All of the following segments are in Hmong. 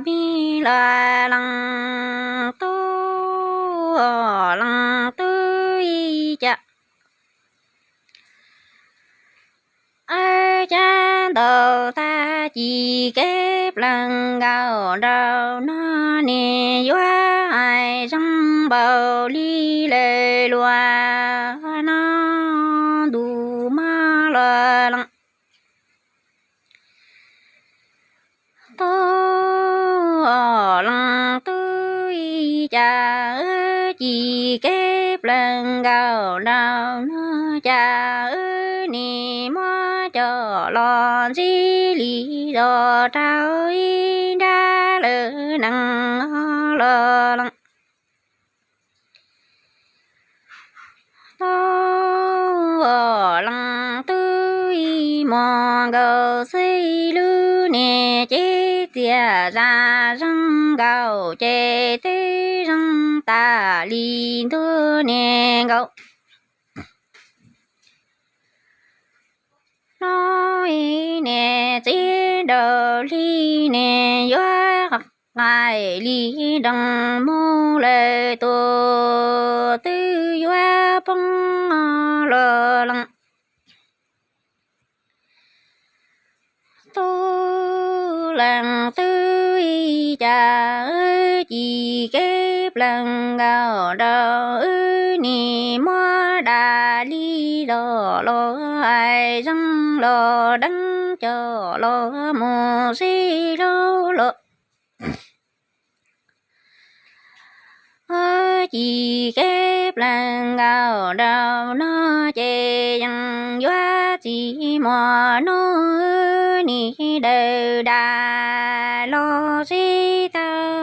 Mib los lees tub, lees tub ib cag, ab cab ntaus tag ci kev plees nkaus rau no ne, yuav hais zoo npaum li lawv luag no, ntu mab los lees tub, lees tub ib cag, ci kev plees nkaus rau no cas, nim muab coj los ntsib li zos rau ib nrab lawv nees los lees tub, lees tub ib muag nkaus xwb, ib lub niag cev txias zam zoo nkaus ces twb zoo tas li ntuj niag nkaus. No ib niag txiv nraug hli ne, yuav qaim li nroos mus lawm tuaj, twb yuav poob los lees tub, lees tub ib cag, ci kev plees nkaus rau wb, nim muab dam li los los hais zoo los deev coj los mus sib hlub los ci kev plees nkaus rau no ces yeej yuav tsis muaj hnub nim dawm dam los sib tau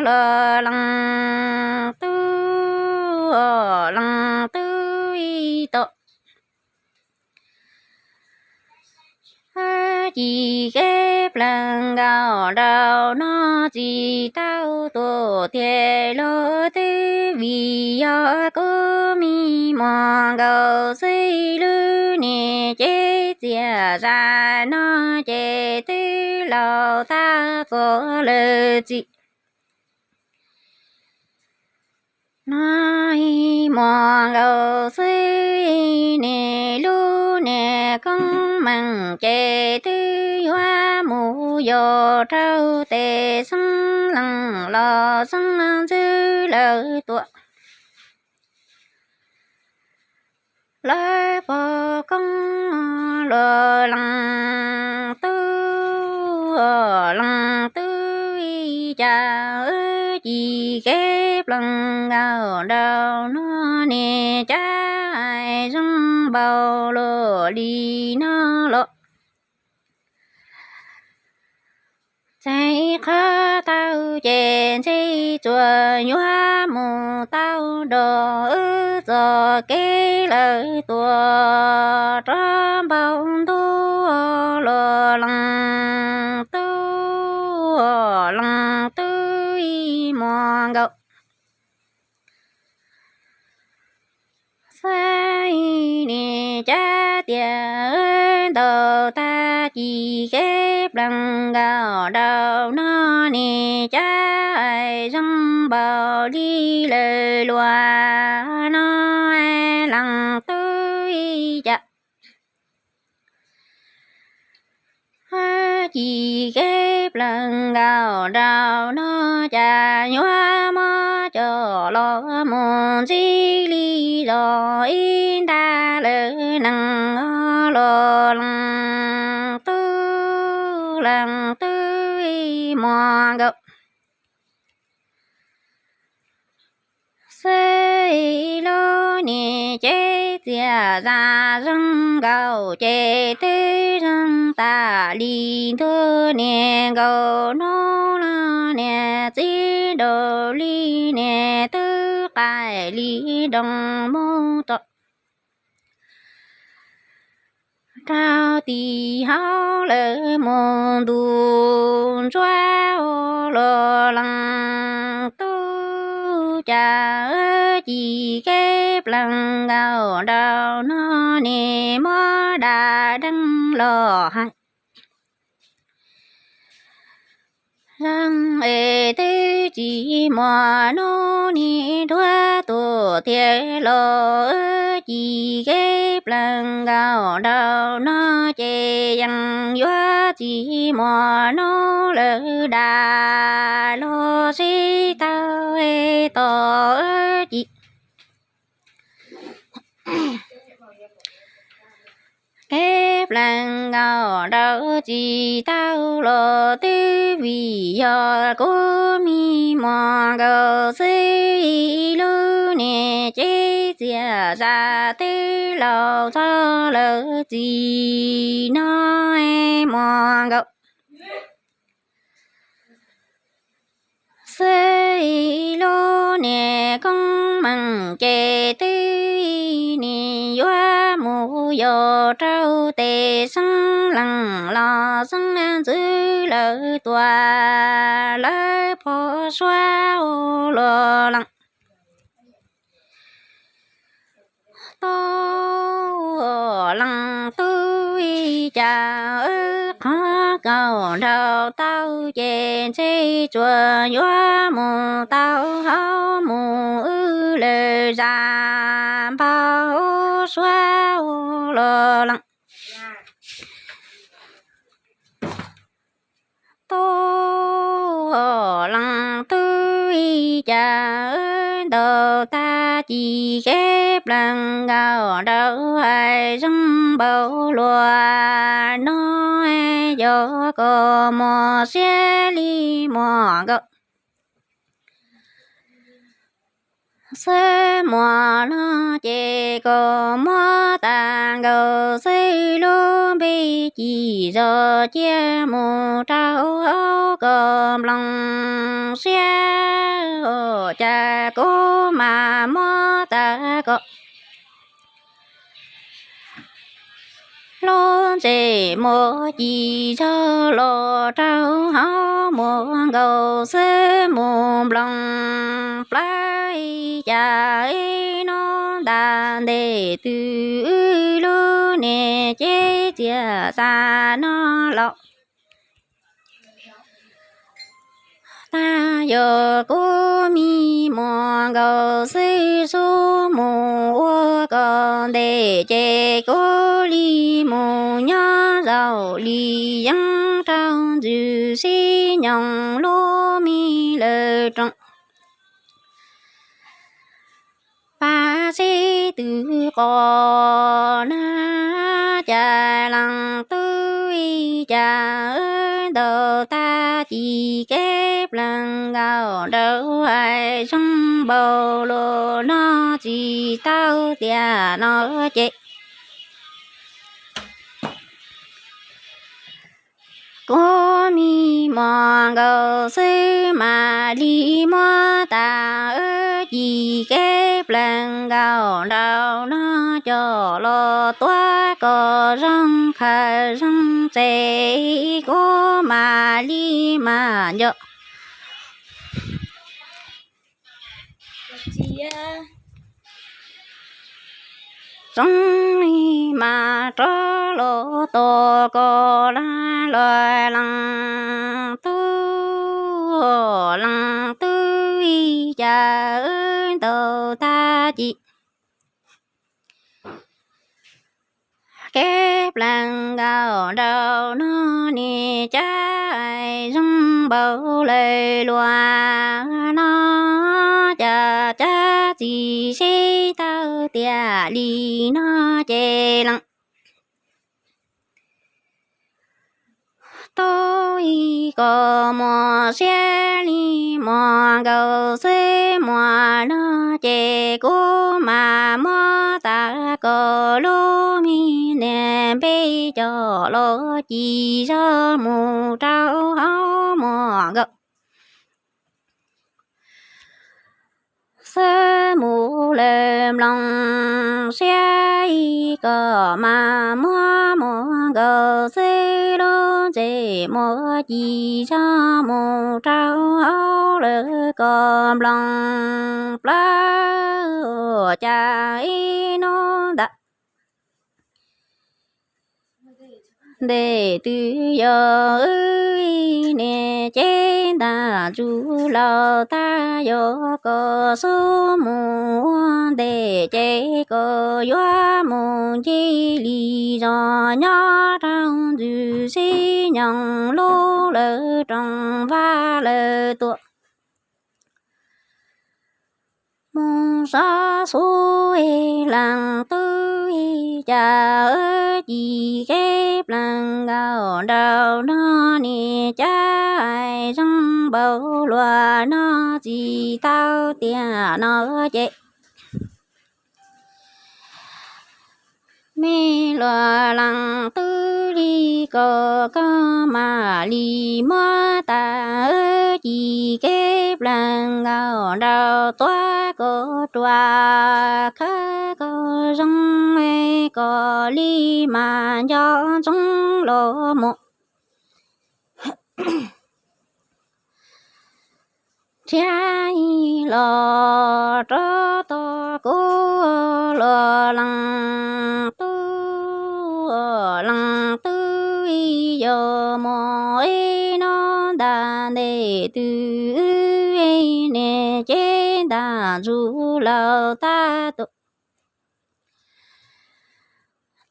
los lees tub, lees tub ib tog. Ci kev plees nkaus rau no tsis tau tuaj tiag los twb vim yog kuv me muag nkaus xwb, ib lub niag cev txias zam no ces twb laus tag txog lawm txiv. No ib muag nkaus xwb, niag lub niag koob meej ces twb yuav mus yos rau tes xeeb leej los xeeb ntxwv lawv tuaj. Lawv pom koob los lees tub, lees tub ib cag, ci kev plees nkaus rau no ne, cas zoo npaum luaj li no los txais qhov tau ces ntshe tsuas yuav mus tau nrog wb txoj kev lawv tuaj rov npau ntuj los lees tub, lees tub ib muag nkaus xwb, nim cas tias ntaus tag ci kev plees nkaus rau no ne, cas zoo npaum li lawv luag no, lees tub ib cag ci kev plees nkaus rau no cas yuav muab coj los mus ntsib li los ib nta lawv nees los lees tub, lees tub ib muag nkaus xwb, ib lub niag cev txias zam zoo nkaus ces twb zoo tas li ntuj niag nkaus, hnub niag txiv nraug hli niag twb qaim li nroos mus rau rau tim hauv lawv mus ntu ntsuab los lees tub, cas ci kev plees nkaus rau no ne, muab dam deev los hais Yeej es twb tsis muaj hnub niam dhuav tuaj tiag los, ci kev plees nkaus nraum no ces yeej yuav tsis muaj hnub lawm dag los sib tawg tos ci. Kev plees nkaus nraum tsis tau los twb vim yog kuv me muam nkaus xwb, ib lub niag cev txias zam twb laus txog lawm txij no, muam nkaus xwb ib lub niag koob meej ces twb nim yuav mus yos rau tes xeeb leej los xeeb ntxwv lawv tuaj lawv pho suav ua luaj leej. Tub leej tub ib cas wb qhov kaum nraug tau ces ntshe tsuas yuav mus tau hauv mus wb lawm zam npau suav ua luaj leej. Tub leej tub ib cas wb ntaus tag ci kev plees nkaus nraum hais zoo npaum luaj no, yog koj muaj siab li muam nkaus xwb muam no ces koj muab tas nkaus xwb lub npe ci zog cia mus rau hauv koj nplooj siab, cas kuv mam muab tas koj lub ntsej muag ci zog los rau hauv muam nkaus xwb mus nplooj plawv, cas ib hnub ntas ntes twb wb lub niag cev txias xav no los tag yog kuv me muam nkaus xwb xub mus ua koj ntes ces kuv li mus nyob zaum li yeeb rau ntxwg sib nyoos lub me lawm rooj pab sib tw qos na, cas leej tub ib cas wb ntaus tag ci kev plees nkaus nraum hais zoo npaum luaj no tsis tau tiam no ces kuv me muam nkaus xwb mam li muab tas wb ci kev plees nkaus nraum no coj los tuav kom zoo khaws zoo txes, kuv mam li mam nco tsoov mas rov los tos koj lawm los leej tub, leej tub ib cas wb ntaus tag ci kev plees nkaus nraum no niag cas zoo npaum lawm luaj no, cas cas tsis sib tawg tiam li no ces leej tub ib koj muaj siab li muam nkaus xwb muam no ces kuv mam muab tas koj lub me niag npe coj los ci zog mus rau hauv muam nkaus xwb mus lawm mloog siab ib koj mas muab muam nkaus xwb lub ntsej muag ci zog mus rau hauv lawm koj nplooj plawv cas ib hnub ntawd ntes twb yog wb niam cev ntaj ntsuj laus tag, yog koj xub mus ua ntej ces koj yuav mus ncig li zos nyob rau ntxwg xib nyoos lub lawv rooj vag lawv tuam mus sov xuv leej tub, cas ci kev plees nkaus nraum no niam cas hais zoo npaum luag no tsis tau tiag no ces me luag leej tub li ko, koj mam li muab tag ci kev plees nkaus nraum tuav koj ruam, khawb koj zoo, koj li mas nco ntsoov los mus nrhiav los rov tos kuv los leej tub, leej tub, yog mus ib hnub ntag ntes twb wb niam cev ntaj ntsuj laus tag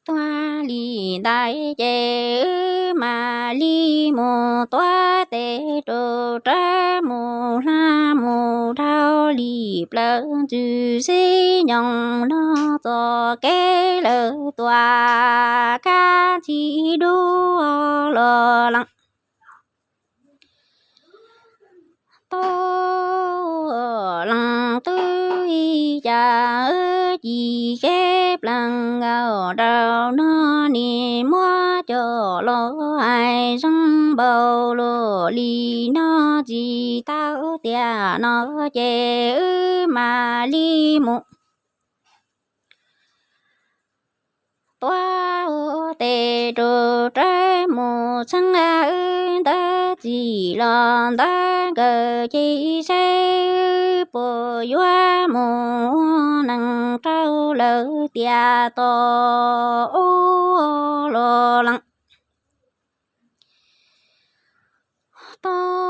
tuaj li ntawd ces wb mam li mus tuav tes rau rawv mus hla mus dhau li plaws ntxwg xib nyoos no txoj kev lawv tuam kab ntxhib dub los leej tub, leej tub, cas wb ci kev plees nkaus nraum no niam muab coj los hais zoo npaum luag li no tsis tau tiag no ces wb mam li mus tuav tes rau rawv mus txheeb wb ntawd txij los ntawd nkawd ces seb wb puas yuav mus ua neej rau lawv tiam tau ub los leej tub,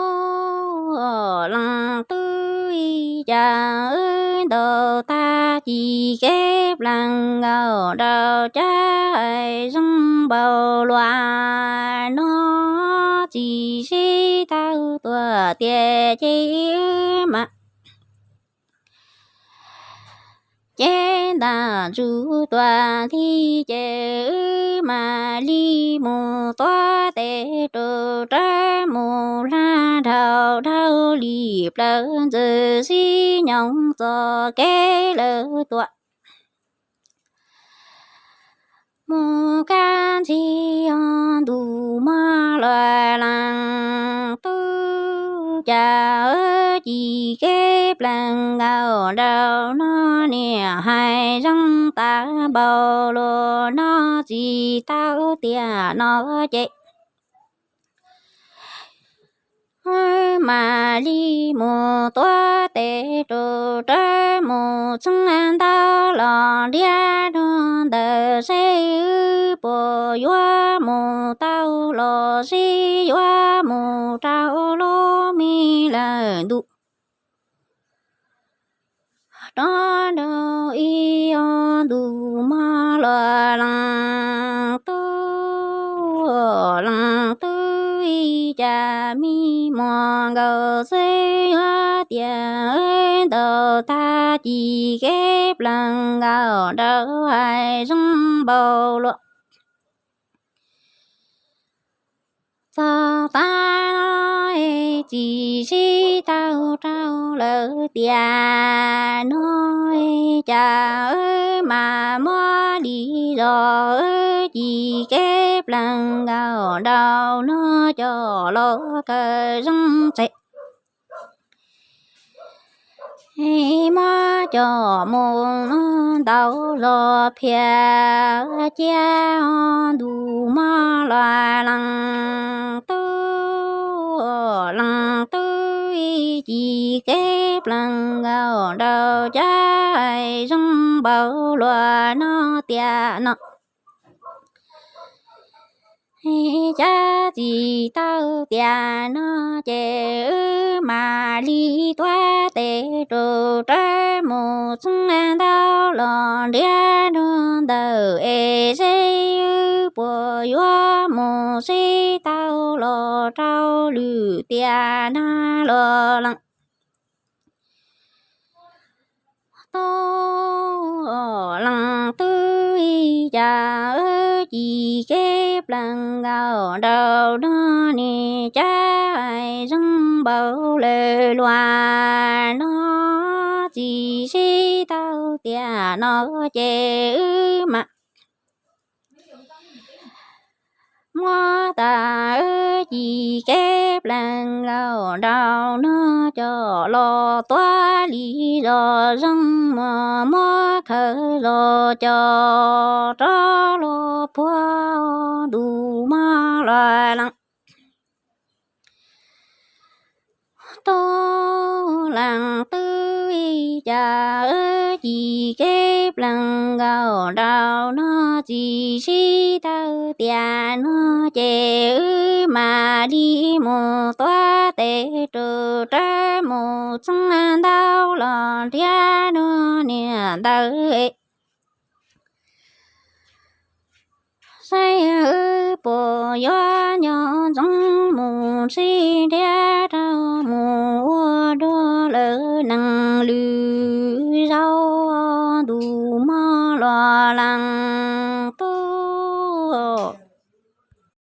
leej tub, cas wb ntaus tag ci kev plees nkaus nraum cas zoo npaum luag no tsis sib tau tuaj tiag ces wb mam cev ntaj ntsuj tuam nti ces wb mam li mus tuav tes rau rawv mus hla dhau dhau li plaws ntxwg xib nyoos txoj kev lawv tuam mus kab ntxhib ntuj mog luag leej tub, cas wb ci kev plees nkaus nraum no niam hais zoo tas npaum luag no tsis tau tiag no ces wb mam li mus tuav tes rau rawv mus txheeb ntau los ntiab rau ntawm seb wb puas yuav mus tau los sib yuav mus rau lub me lawm ntuj rov rau ib ob ntu mog luag leej tub, leej tub, cas me muag nkaus xwb yuav tias wb ntaus tag ci kev plees nkaus nraum hais zoo npaum luag txog tag no tsis sib tau rau lawv tiam no, cas wb mam muab li zog wb ci kev plees nkaus nraum no coj los kaw zoo tsev. Muab coj mus ntaus zog phiaj cia ntu mog luag leej tub, leej tub, ci kev plees nkaus nraum cas zoo npaum luag no tiam no Cab tsis tau tiam no ces wb mam li tuav tes rau rab mus txeeb ntau los nrhiav dua ntawm es seb wb puas yuav mus sib tau los rau lwm tiam na los lees. Tau lees twb ib cas wb ci kev plees nkaus nraum no niag cab hais zoo npaum lawm luag no tsis sib tau tiam no ces wb mam muab tas wb ci kev plees nkaus nraum no coj los tuav li zos zoo mus muab khaws zos coj rov los puag ntus mog los lees. Tau lees twb ib cas wb ci kev plees nkaus nraum no tsis sib tau tiam no ces wb mam li mus tuav tes rau rab mus txeeb ntau los nrhiav dua niam ntawd es saib wb puas yuav nco ntsoov mus sib nrhiav